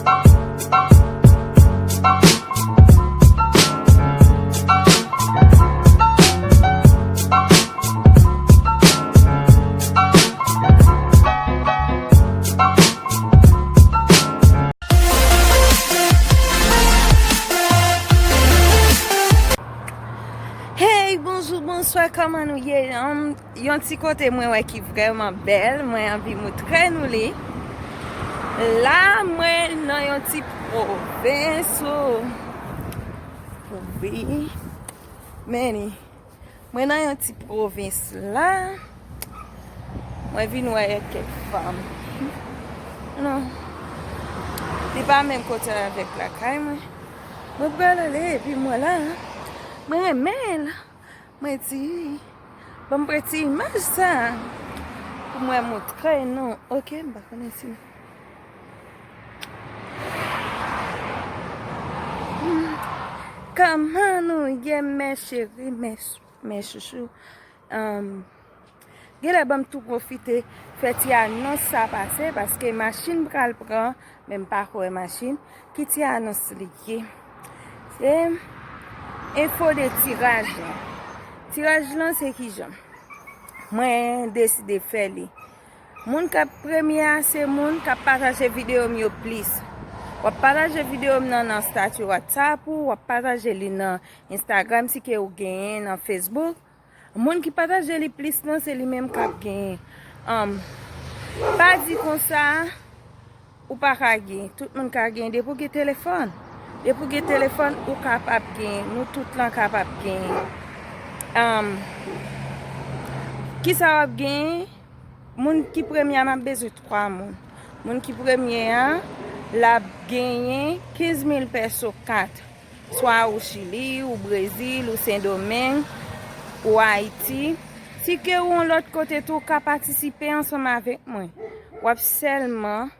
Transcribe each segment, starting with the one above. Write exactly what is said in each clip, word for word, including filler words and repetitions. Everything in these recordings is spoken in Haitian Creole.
Hey, bonjou, bonswa, kòman nou ye? Um, yon ti kote mwen wè ki vrèman bèl, mwen anvi moutre nou li. La, mwen nan yon ti pwovens, o. Wi. Meni. Mwen nan yon ti pwovens la. Mwen vin wè kèk fanm. Non. Li pa menm kote avèk lakay mwen. Mwen pral ale epi mwen la. Mwen renmen l. Mwen di, ban m pran ti imaj sa pou mwen moutre nou. Ok, m pa konnen si Kòman nou ye, mes chéris, mes, mes chouchous? Um, genlè ban m tou pwofite fè ti anons sa pase, paske machin pral pran, men m pa kwè machin. Ki ti anons li ye? Se enfo de tiraj lan. Tiraj lan se kijan? Mwen deside fè li. Moun k ap premye a se moun k ap pataje videyo m yo plis. W ap pataje videyo m nan nan estati WhatsApp ou, w ap pataje li nan Instagram si ke ou genyen, nan Facebook. Moun ki pataje li plis lan, se li menm k ap genyen. Um, pa di konsa, ou pa ka gen. Tout moun ka gen. Depi w gen telefòn. Depi w gen telefòn, ou kapab gen. Nou tout lan kapab gen. Um, kisa w ap gen? Moun ki premye a, m ap bezwen twa moun. Moun ki premye a, l ap genyen kenz mil pèso kat. Swa ou Chili, ou Brezil, ou Sendomeng, ou Ayiti. Si ke ou yon lòt kote tou, ou ka patisipe ansanm avèk mwen. W ap sèlman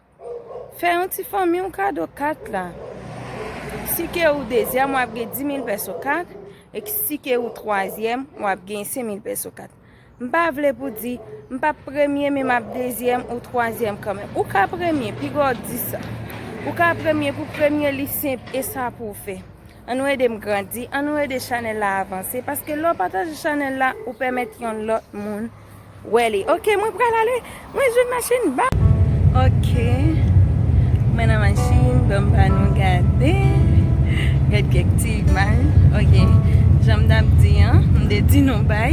fè yon ti fanmi w kado kat la. Si ke ou dezyèm, w ap gen dis mil pèso kat. E si ke ou twazyèm, w ap gen senk mil pèso kat. M pa vle pou di, m p ap premye, men m ap dezyèm ou twazyèm kanmenm. Ou ka premye, piga w di sa. Ou ka premye, pou premye li senp, e sa pou w fè. Ann nou ede m grandi, ann nou ede chanèl la avanse, paske lè w pataje chanèl la, ou pèmèt yon lòt moun wè li. Ok, mwen pral ale, mwen jwenn machin, ba. Ok, mwen nan machin, ban m ba nou gade. Gad kèk ti imaj. Ok, jan m t ap di an, m te di nou bay,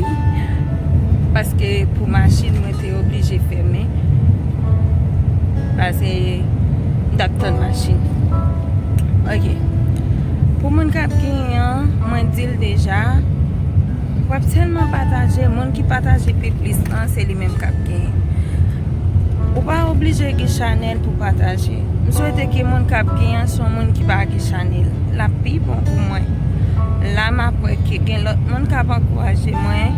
paske pou machin, mwen te oblije fèmen. Pase m t ap tann machin. Ok. Pou moun k ap genyen an, mwen di l deja, w ap sèlman pataje, moun ki pataje pi plis lan, se li menm k ap genyen. Ou pa oblije gen chanèl pou pataje. M swete ke moun k ap genyen an se yon moun ki pa gen chanèl. L ap pi bon pou mwen. La m ap wè ke gen lòt moun k ap ankouraje mwen.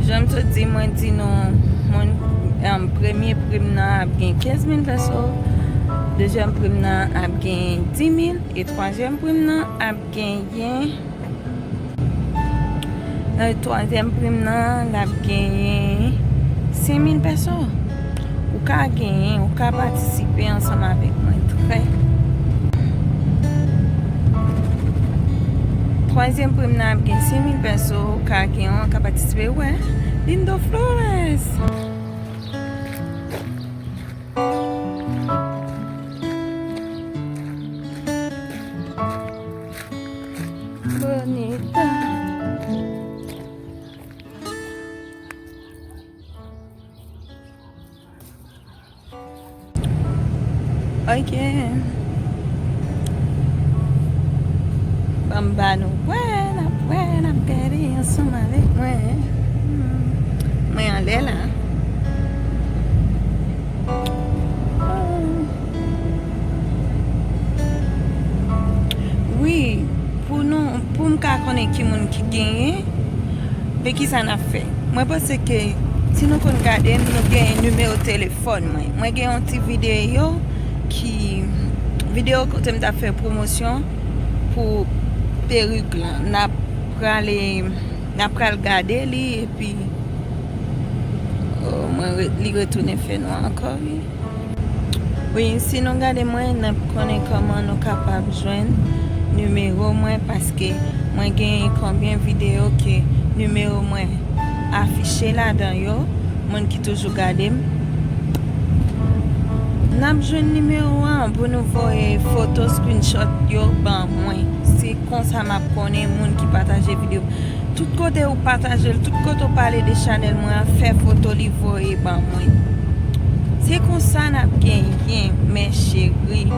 Jan m sot di, mwen di nou, moun, em, premye pri m nan ap gen kenz mil pèso, dezyèm pri m nan ap gen dis mil, e twazyèm pri m nan ap genyen, e twazyèm pri m nan, l ap genyen senk mil pèso. Ou ka genyen, ou ka patisipe ansanm avèk mwen. Trè. Twazyèm pri m nan ap gen senk mil pèso, ou ka genyen, ou ka patisipe. Wè, Lindo Flores. Bonita. Ok. Ban m ba nou wè, n ap wè, n ap gade ansanm avèk mwen. Hmm. Mwen anlè la. Wi, pou nou, pou m ka konnen ki moun ki genyen, men kisa n ap fè? Mwen panse ke si nou konn gade m, nou gen nimewo telefòn mwen. Mwen gen yon ti videyo ki, videyo kote m t ap fè pwomosyon pou perik lan. N ap prale, n ap pral gade li epi, oh, mwen re-, li retounen fè nwa ankò, wi. Wi, si nou gade mwen, n ap konnen kòman nou kapab jwenn nimewo mwen, paske mwen genyen konbyen videyo ke nimewo mwen afiche ladan yo, moun ki toujou gade m. N ap jwenn nimewo a pou nou voye foto screenshot yo ban mwen. Se konsa m ap konnen moun ki pataje videyo. Tout kote ou pataje l, tout kote ou pale de chanèl mwen an, fè foto li voye ban mwen. Se konsa n ap genyen, mes chéries.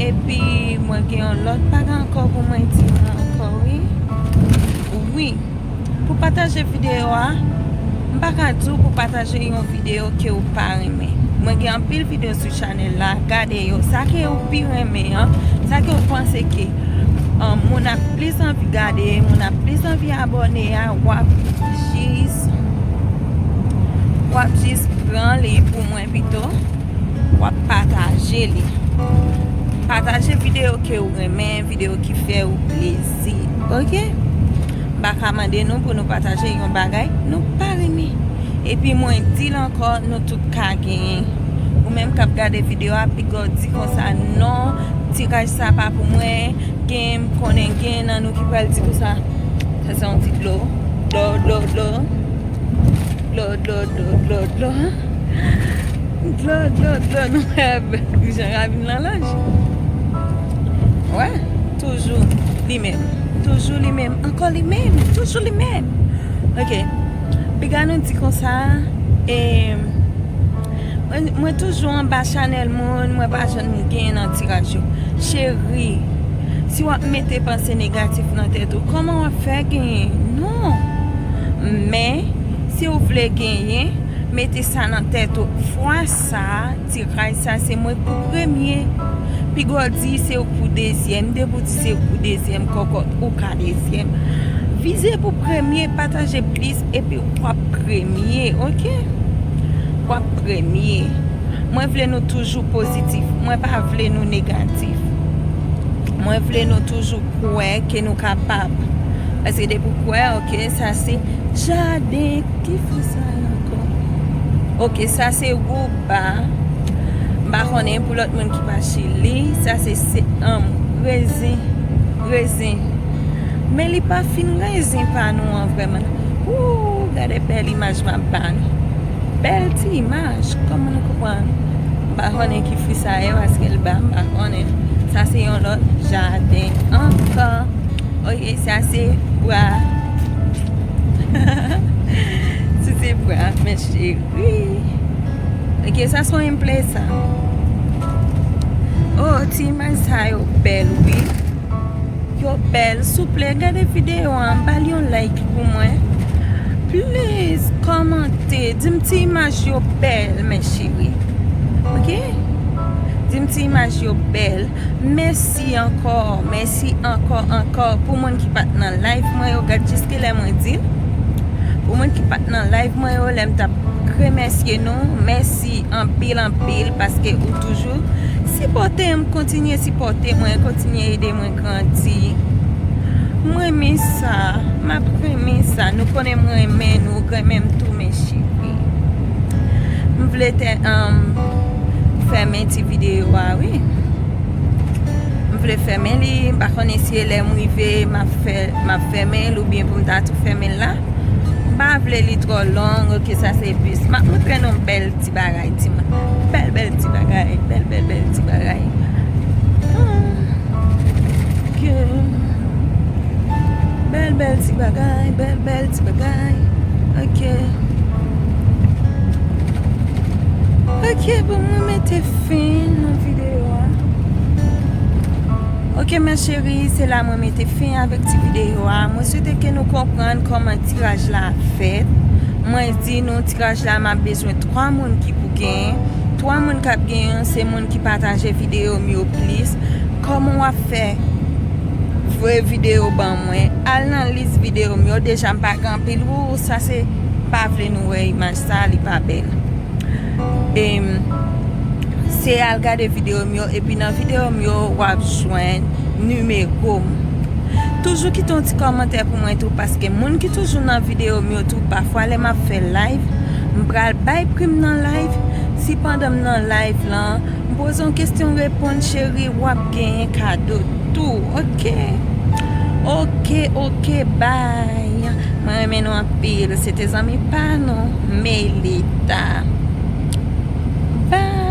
Epi, mwen gen yon lòt bagay ankò pou mwen di nou ankò, wi. Wi. Pou pataje videyo a, m pa ka di w pou pataje yon videyo ke ou pa renmen. Mwen gen anpil videyo sou chanèl la, gade yo. Sa ke ou pi renmen an, sa ke ou panse ke, um, moun ap plis anvi gade, moun ap plis anvi abòne a, w ap jis, w ap jis pran li pou mwen pito, w ap pataje li. Pataje videyo ke ou renmen, videyo ki fè ou plezi, oke? M pa ka mande nou pou nou pataje yon bagay nou pa renmen. Epi mwen di l ankò, nou tout ka genyen. Ou menm k ap gade videyo a, piga w di konsa, "Non, tiraj sa pa pou mwen." Gen, m konnen gen nan nou ki pral di konsa, "Sa se yon ti dlo, dlo, dlo, dlo." Dlo, dlo, dlo, dlo, dlo. Dlo, dlo, dlo, nou wè jan ravin lan laj. Wè, toujou li menm. Toujou li menm. Ankò li menm. Toujou li menm. Oke. Piga nou di konsa, e, mwen, mwen toujou anba chanèl moun, mwen pa janm gen nan tiraj yo. Cheri, si w ap mete panse negatif nan tèt ou, kòman w ap fè genyen? Non. Men, si w vle genyen, mete sa nan tèt ou. Fwa sa, tiraj sa, se mwen k pou premye. Piga w di se ou k pou dezyèm. Depi w di se ou k pou dezyèm, kòkòt, ou ka dezyèm. Vize pou premye, pataje plis, epi w ap premye, oke? W ap premye. Mwen vle nou toujou pozitif. Mwen pa vle nou negatif. Mwen vle nou toujou kwè ke nou kapab. Paske depi w kwè, oke, sa se jaden. Ki fwi sa ye ankò? Oke, sa se wouba. M pa konnen pou lòt moun ki pa Chili. Sa se, se, um, rezen. Rezen. Men li pa fin rezen pa nou an vrèman. Ooh, gade bèl imaj m ap ba nou. Bèl ti imaj, kòman nou konprann? M pa konnen ki fwi sa ye, paske l ba m, m pa konnen. Sa se yon lòt jaden ankò. Oke, sa se bwa. Sa se bwa, mes chéries. Oke, sa se yon plè sa. Oh, ti imaj sa yo bèl, wi. Yo bèl. Souple, gade videyo an, ba l yon like pou mwen. Please, kòmante, di m ti imaj yo bèl, mes chéries. Oke? Di m ti imaj yo bèl. Mèsi ankò, mèsi ankò, ankò pou moun ki pa t nan live mwen yo. Gad jiske lè mwen di l. Pou moun ki pa t nan live mwen yo, lè m t ap remèsye nou, mèsi anpil, anpil, paske ou toujou sipòte m, kontinye sipòte mwen, kontinye ede mwen grandi. M renmen sa, m ap renmen sa. Nou konnen m renmen nou, renmen m tou, mes chéries. M vle te, um, fèmen ti videyo a, wi. M vle fèmen li, m pa konnen si e lè m rive, m ap fè, m ap fèmen l oubyen pou m ta tou fèmen l la. M pa vle li twò long, oke, sa se bus. M ap montre nou bèl ti bagay, ti ma-, bèl, bèl ti bagay, bèl, bèl, bèl ti bagay. Ah, oke. Bèl, bèl ti bagay, bèl, bèl ti bagay. Oke. Oke, bon, mwen mete fen nan videyo a. Oke, mes chéries, se la mwen mete fen avèk ti videyo a. Mwen swete ke nou konprann kòman tiraj la fèt. Mwen di nou, tiraj la, m ap bezwen twa moun ki pou genyen. Twa moun k ap genyen, se moun ki pataje videyo m yo plis. Kòman w ap fè voye videyo ban mwen? Al nan lis videyo m yo. Deja, m pa gen anpil. Wou, sa se, m pa vle nou wè imaj sa, li pa bèl. Em, se al gade videyo m yo, epi nan videyo m yo, w ap jwenn nimewo m. Toujou kite yon ti kòmantè pou mwen tou, paske moun ki toujou nan videyo m yo tou, pafwa lè m ap fè live, m pral bay pri m nan live. Si pandan m nan live lan, m Poze yon kesyon, reponn, cheri, w ap genyen kado tou. Oke. Oke, oke, bay. Mwen renmen nou anpil. Se te zanmi pa nou, Melita. Bay.